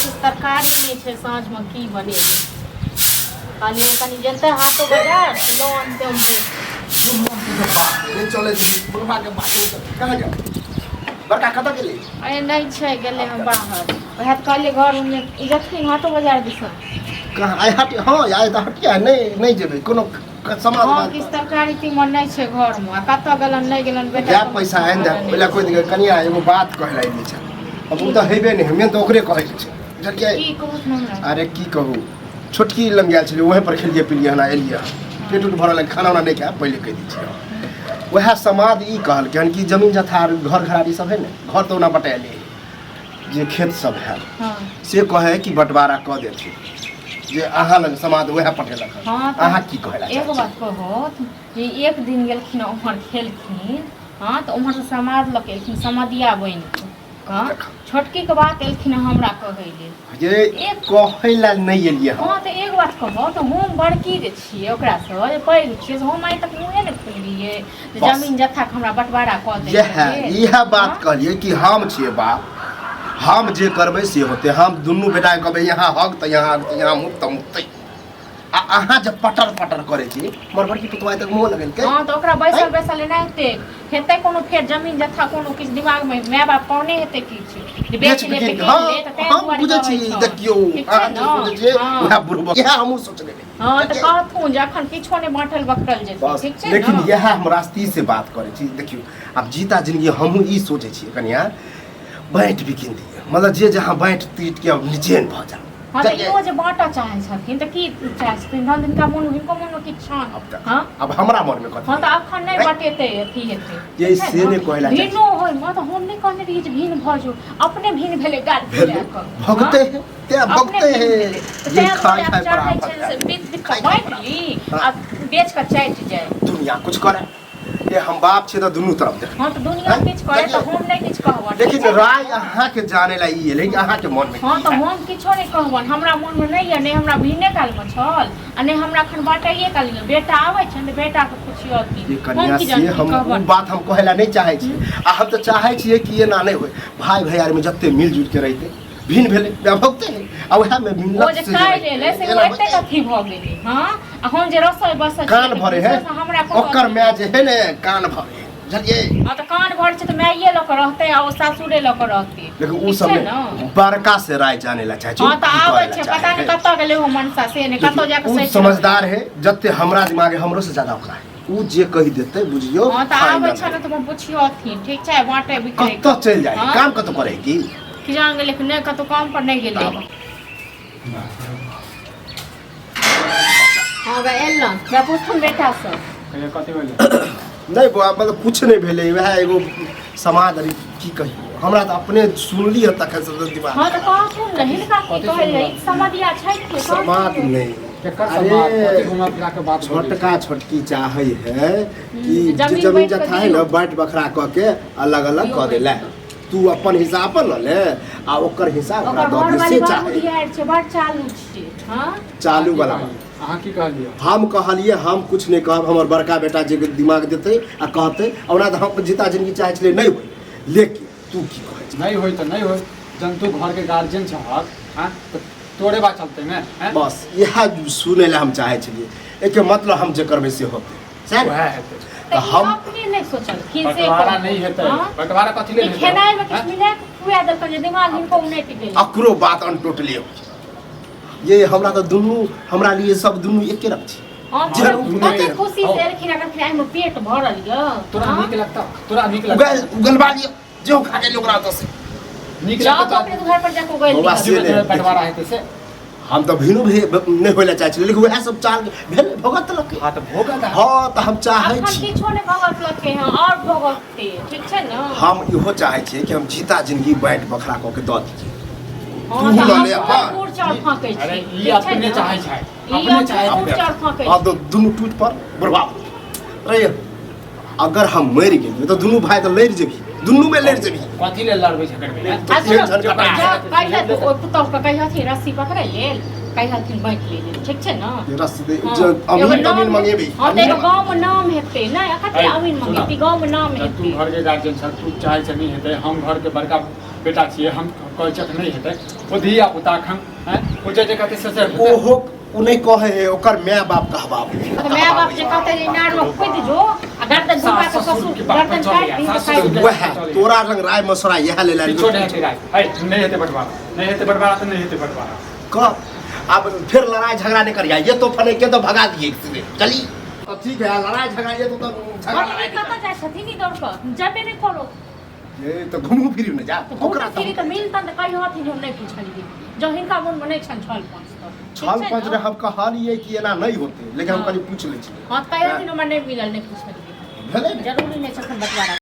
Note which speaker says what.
Speaker 1: किछु तरकारी नहि छै, साँझमे की बनेबै? कहलियै कनि जेतै हाटो बाजार तऽ लऽ अनतै उम्हरे।
Speaker 2: नहि चलै छै बुढ़बा के बात कहाँ गेल बड़का? कतऽ गेलै?
Speaker 1: अरे नहि छै, गेलै हम बाहर। वएह तऽ कहलियै घरमे ई जथिन हाटो बाजार दिसन।
Speaker 2: कहाँ आइ हट? हँ, आइ तऽ हटिया नहि, नहि जेबै कोनो समाज।
Speaker 1: हँ, किछु तरकारी तीमन नहि छै घरमे आ कतऽ गेलन नहि गेलन बेटा।
Speaker 2: जा पैसा आनि दे ओहि कोइ दिक्कत। कनिया, एगो बात कहै लए अयली छै। अब ओ तऽ हेबे नहि, मेन तऽ ओकरे कहै के छै, बुझलियै?
Speaker 1: की कहू हमरा?
Speaker 2: अरे की कहू, छोटकी लग गेल छलियै, वएह पर खेलियै पिलियै हन, एलियै हन, पेट उट भरल है, खाना उना नहि खायब, पहिले कहि दै छियै। वएह समाज ई कहलकै हन कि जमीन जथा आर घर घरारी सब है ने, घर तऽ ओना बटाएले है, जे खेत सब है से कहै है कि बंटवारा कऽ देथिन, जे अहाँ लग समाज वएह पठेलक हन। अहाँ की कहै लए
Speaker 1: एगो
Speaker 2: चाहै छी?
Speaker 1: बात कहत जे एक दिन गेलखिन उम्हर खेलखिन, हँ, तऽ उम्हरसँ समाद लऽ के एलखिन समदिया बनि कऽ। हँ, छोटकीके बात एलखिन हँ हमरा कहै लेल।
Speaker 2: जे कहै लए नहि एलियै हम।
Speaker 1: हँ, तऽ एक बात कहबो तऽ हम बड़की जे छियै ओकरासँ जे पैघ छियै, से हम आइ तक मुँहे नहि खोललियै जे
Speaker 2: बस।
Speaker 1: जमीन जथाके हमरा बँटवारा कऽ दे।
Speaker 2: इएह इएह बात कहलियै कि हम छियै बाप, हम जे करबै से होतै। हम दुनू बेटाके कहबै यहाँ हक तऽ यहाँ हक, तऽ यहाँ मुत तऽ मुतै। आ अहाँ जे पटर पटर करै छी, हमर बड़की पुतवा आइ तक मुँह लगेलकै?
Speaker 1: हँ, तऽ ओकरा बैसल बैसल एना हेतै हेतै कोनो फेर जमीन जथा कोनो किछु दिमागमे माय बाप कहने हेतै किछु जे
Speaker 2: बेच
Speaker 1: बेच ले
Speaker 2: बिकिन
Speaker 1: तऽ
Speaker 2: हँ
Speaker 1: कीन ले, तऽ ताहि
Speaker 2: हम
Speaker 1: दुआरे
Speaker 2: बुझै
Speaker 1: कहै
Speaker 2: छी।
Speaker 1: छौ।
Speaker 2: देखियौ,
Speaker 1: ठीक छै
Speaker 2: अहाँ जे
Speaker 1: ने?
Speaker 2: सोचै छियै
Speaker 1: हँ।
Speaker 2: उएह बुढ़बा, इएह हमहूँ सोचने रही।
Speaker 1: हँ, तऽ कहथुन जे अखन किछो नहि बाँटल बखरल जेतै।
Speaker 2: बस।
Speaker 1: ठीक छै
Speaker 2: लेकिन
Speaker 1: ने?
Speaker 2: इएह हम रास्ती से बात करै छी। देखियौ, आब जीता जिंदगी हमहूँ ई सोचै छियै कनिया, बाँटि बिकिन दियै, मतलब जे जहाँ बाँटि तीट के अब निचेन भऽ जाउ।
Speaker 1: हँ, तऽ इहो जे बाँटऽ चाहै छथिन तऽ की चाहै छथिन? धन हिनका मोन, हिनको मोनमे किछु छनि।
Speaker 2: आब तऽ
Speaker 1: हँ।
Speaker 2: आब हमरा मनमे कथी?
Speaker 1: हँ, तऽ अखन नहि बटेतै, अथी हेतै।
Speaker 2: ये
Speaker 1: ठीक छै
Speaker 2: से
Speaker 1: ने?
Speaker 2: नहि कहै लए चाहै।
Speaker 1: भिनो होइमे तऽ हम नहि कहने रहियै जे भिन भऽ जो, अपने भिन भेलै गाल
Speaker 2: भेलै
Speaker 1: फुला कऽ।
Speaker 2: भगते है ते
Speaker 1: अपने
Speaker 2: भगते
Speaker 1: भिन
Speaker 2: है
Speaker 1: भेलै। तऽ
Speaker 2: जे
Speaker 1: तैं
Speaker 2: खाय
Speaker 1: दुआरे आब
Speaker 2: खाय पर
Speaker 1: चाहै
Speaker 2: आफत
Speaker 1: छै से
Speaker 2: आयल।
Speaker 1: बीत बीत
Speaker 2: खाय
Speaker 1: कऽ
Speaker 2: खाय
Speaker 1: बाँटि
Speaker 2: पर
Speaker 1: ली
Speaker 2: हँ।
Speaker 1: आ बेच कऽ चाटि जाय।
Speaker 2: दुनिया कुछ करे, ये हम बाप छियै तऽ दुनू तरफ देख।
Speaker 1: हँ, तऽ दुनिया
Speaker 2: हैं?
Speaker 1: किछु करे तऽ हम नहि किछु कहबनि।
Speaker 2: लेकिन
Speaker 1: ठीक छै ने?
Speaker 2: राय अहाँके जाने ला ई एलै कि अहाँके मनमे
Speaker 1: हँ
Speaker 2: की
Speaker 1: तऽ
Speaker 2: है।
Speaker 1: हम किछो नहि कहबनि। हमरा मोनमे नहि यऽ, नहि हमरा भिने कालमे छल आ नहि हमरा एखन बाँटैए काल यऽ। बेटा आबै छनि तऽ बेटाके पुछियौथिन।
Speaker 2: ये
Speaker 1: हम
Speaker 2: कन्या
Speaker 1: की
Speaker 2: से
Speaker 1: जानी की
Speaker 2: हम ओ
Speaker 1: कहबनि।
Speaker 2: बात हम कहै ला नहि चाहै छी आ हम तऽ चाहै छियै कि एना नहि होइ, भाय भैयारीमे जते मिलजुल के रहितै। भिन्न भेलै भगते है आ उएहमे
Speaker 1: ओ
Speaker 2: भिन्नत
Speaker 1: जे
Speaker 2: से
Speaker 1: काल्हि एलै से ओ एतेक अथी भऽ गेलै। हँ, आ हम जे रसोई बसै
Speaker 2: कान
Speaker 1: छियै
Speaker 2: भरे है
Speaker 1: से हमरा कोनो
Speaker 2: ओकर
Speaker 1: अथी
Speaker 2: माय जे है ने कान भरे है, बुझलियै?
Speaker 1: हँ, तऽ कान भर छै तऽ माइए लऽ कऽ रहतै आ ओ सासुरे लऽ कऽ रहतै।
Speaker 2: लेकिन ओ
Speaker 1: ठीक
Speaker 2: सब
Speaker 1: छै
Speaker 2: ने
Speaker 1: ने?
Speaker 2: बड़का से राय जाने ला चाहे छै।
Speaker 1: हँ, तऽ
Speaker 2: की
Speaker 1: आबै
Speaker 2: करे ला
Speaker 1: छै
Speaker 2: चाहे
Speaker 1: पता नहि
Speaker 2: है।
Speaker 1: कतऽ गेलै ओ मनसा से नहि कतऽ जाकऽ
Speaker 2: देखियौ, ओ
Speaker 1: सटि
Speaker 2: समझदार है, जते हमरा दिमाग है हमरो से ज्यादा ओकरा है। ओ जे कहि देतै बुझियौ
Speaker 1: हँ, तऽ आबै
Speaker 2: फाइनल
Speaker 1: छै ने
Speaker 2: है।
Speaker 1: तऽ अपन पुछियौथिन। ठीक छै, बाँटै बिकरै
Speaker 2: कतऽ चलि जाइ है?
Speaker 1: हँ?
Speaker 2: काम कतऽ करै है की?
Speaker 1: की जान गेलै कि नहि, कतहु काम पर नहि गेलै। हँ गे, एलहुँ गे, पुछथुन बेटासँ।
Speaker 3: कहियो कथी भेलै?
Speaker 2: नहि बौआ, मतलब कुछ नहि भेलै, वएह एगो समाज। अरे की कहियौ, हमरा तऽ अपने सुनली हँ तखन से तऽ दिमाग
Speaker 1: हँ, तऽ कहथुन ने, हिनका की
Speaker 3: कथी
Speaker 1: कहै
Speaker 3: सुनलहुँ?
Speaker 1: समधिया छै कि
Speaker 2: समाज नहि।
Speaker 3: केकर
Speaker 2: अरे,
Speaker 3: समाज? कथी घुमा फिरा के बात बोलै छी?
Speaker 2: छोटका छोटकी चाहै है कि जे
Speaker 1: जमीन
Speaker 2: जमीन
Speaker 1: बाँटि कऽ
Speaker 2: जथा है ने
Speaker 1: दियौ।
Speaker 2: बाँटि बखरा कऽ के अलग अलग
Speaker 1: दियौ
Speaker 2: कऽ दे ला
Speaker 1: बाँटि कऽ।
Speaker 2: तू अपन हिस्सा अपन लऽ ले आ ओकर हिस्सा ओकरा
Speaker 1: ओकर
Speaker 2: दऽ
Speaker 1: घर
Speaker 2: दे
Speaker 1: वाली
Speaker 2: से
Speaker 1: बड़
Speaker 2: चाहै।
Speaker 1: बुधियार छै, बड़ चालू छै। हँ,
Speaker 2: चालू वाला
Speaker 3: अहाँ की
Speaker 2: बात।
Speaker 3: कहलियै? अहाँ की कहलियै?
Speaker 2: हम कहलियै, हम कुछ नहि कहब, हमर बड़का बेटा जे दिमाग देतै आ कहतै। ओना तऽ हम जीता जिंदगी चाहै छलियै नहि होइ, लेकिन तू की कहै छी?
Speaker 3: नहि होय तऽ नहि होय। जहन तू घरके गार्जियन छहक, आँय, तऽ तोरे बात चलतै ने, आँय?
Speaker 2: बस इएह सुनै लए हम चाहै छलियै। एहिके मतलब हम जे करबै से होतै, सएह ने?
Speaker 3: वएह हेतै।
Speaker 1: तऽ
Speaker 2: तऽ
Speaker 1: ई
Speaker 2: हम
Speaker 1: अपने नहि सोचलखिन से
Speaker 3: बंटवारा
Speaker 1: कहू।
Speaker 3: नहि हेतै।
Speaker 1: हँ?
Speaker 3: बंटवारा कथी लेल
Speaker 1: ई
Speaker 3: हेतै?
Speaker 1: खेनाइमे किछु
Speaker 3: आँय?
Speaker 1: मिला कऽ खुआ देलकनि जे दिमाग हिनको उनटि गेलै।
Speaker 2: अकरो बात अनटोटले हो ये। हमरा तऽ दुनू, हमरा लिए सब दुनू एके रंग छै।
Speaker 1: हँ,
Speaker 2: जेहन
Speaker 1: तऽ
Speaker 2: दुनू
Speaker 1: कते
Speaker 2: एके।
Speaker 1: खुशी से एलखिन अखन एहिमे पेट भरल यऽ।
Speaker 3: तोरा
Speaker 1: हँ?
Speaker 3: नीक लगतौ? तोरा नीक लगतौ?
Speaker 2: उगल उगलबा लिअ, जे खा गेल ओकरा ओतऽ से।
Speaker 3: नीक
Speaker 1: जाउ
Speaker 3: लगतौ?
Speaker 1: तऽ अपने घर पर जाकऽ उगलि
Speaker 2: बौआ,
Speaker 1: दिअ।
Speaker 2: से नहि।
Speaker 3: बंटवारा हेतै से
Speaker 2: हम तऽ भिनो भे नहि होइ लए चाहै छलियै, लेकिन उएह सब चाल भेल, भगत लकै।
Speaker 3: हँ, तऽ भोगत।
Speaker 2: हँ, तऽ हम चाहै
Speaker 1: अखन
Speaker 2: छी।
Speaker 1: किछो नहि भगत लकै हँ, आओर भगतै, ठीक छै ने?
Speaker 2: हम इहो चाहै छियै कि हम जीता जिंदगी बाँटि बखरा कऽ के दऽ दियै।
Speaker 1: हँ,
Speaker 2: तू
Speaker 1: तऽ
Speaker 2: लऽ ले
Speaker 1: हम
Speaker 2: अपन।
Speaker 1: कुर चाउर फाँकै छी।
Speaker 3: अरे ई
Speaker 1: ठीक छै
Speaker 3: अपने
Speaker 1: ने?
Speaker 3: चाहै छै।
Speaker 1: ई
Speaker 3: अपने चाहै
Speaker 1: अपने कुर
Speaker 3: छै।
Speaker 1: चाउर फाँकै
Speaker 2: आब
Speaker 1: छी।
Speaker 2: तऽ दुनू टूटि पर बुढ़बा रे, अगर हम मरि गेलियै तऽ दुनू भाय तऽ लड़ि जेबही, दुनूमे लड़ि जेबही।
Speaker 3: कथी लेल लड़बै झगड़बै?
Speaker 2: नहि,
Speaker 1: आ सुनो,
Speaker 2: झन कटा।
Speaker 1: जा कहिया तू ओहि पुतहुके कहियथिन रस्सी पकड़ै लेल, कहियथिन बाँटि लै लेल, ठीक छै ने?
Speaker 2: रस्सी दे-
Speaker 1: हँ।
Speaker 2: जे
Speaker 1: एगो
Speaker 2: अमीन
Speaker 1: नाम
Speaker 2: तमीन मंगेबी।
Speaker 1: हँ, तऽ एगो
Speaker 2: अमीन
Speaker 1: गाँवमे नाम हेतै ने। कथी
Speaker 3: ऐ,
Speaker 1: अमीन
Speaker 3: सुनऽ।
Speaker 1: मंगेती? गाँवमे नाम
Speaker 3: जब तू
Speaker 1: हेतै।
Speaker 3: घरके गार्जियन छ, तू चाहै छ नहि हेतै, हम घरके बड़का बेटा छियै, हम कहै छियै नहि हेतै। ओ धिया पुता एखन हैं, ओ जे जे कहतै से से हेतै।
Speaker 2: ओहो ओ नहि कहै है, ओकर माय बाप कहबाबै।
Speaker 1: तऽ माय बाप जे कहतै जे इनार मे कुदि जो आ गर्दन झुका के
Speaker 3: सास ससुर
Speaker 1: ससुर
Speaker 3: के बात पर
Speaker 1: गर्दन
Speaker 3: चलैया,
Speaker 1: काटि दी
Speaker 3: सास
Speaker 1: तऽ काटि
Speaker 3: ससुर
Speaker 1: दी।
Speaker 2: वएह तोरा लग राय मशवरा इएह लेल आयल।
Speaker 3: किछो नहि हेतै राय, है नहि हेतै बंटवारा, नहि हेतै बंटवारा तऽ नहि हेतै बंटवारा।
Speaker 2: कह अब फिर लड़ाई झगड़ा नहीं करिया, ये तो फने के तो भगा दिए सीधे चली तो ठीक है। लड़ाई झगड़ा ये तो झगड़ा
Speaker 1: मम्मी
Speaker 2: लड़ाई
Speaker 1: कतऽ जाइ छथिन ई दौड़ कऽ? जेबे नहि करो।
Speaker 2: ये तो घूमू फिरू ने जा।
Speaker 1: तऽ
Speaker 2: ओकरा
Speaker 1: घूमू फिरी तऽ मिलतनि तऽ कहिहथिन जे हम नहि पुछलियै। जँ हिनका मोनमे नहि छनि छल पंच तऽ ठीक
Speaker 2: छल
Speaker 1: छै
Speaker 2: पंच
Speaker 1: ने?
Speaker 2: रे, हम कहलियै कि एना नहि होते, लेकिन हम
Speaker 1: हँ।
Speaker 2: कनि पूछि लै छियै।
Speaker 1: हँ तऽ कहिहथिन हमरा नहि मिलल, नहि पुछलियै।
Speaker 2: भेलै ने।
Speaker 1: जरूरी नहि छै एखन बँटवारा।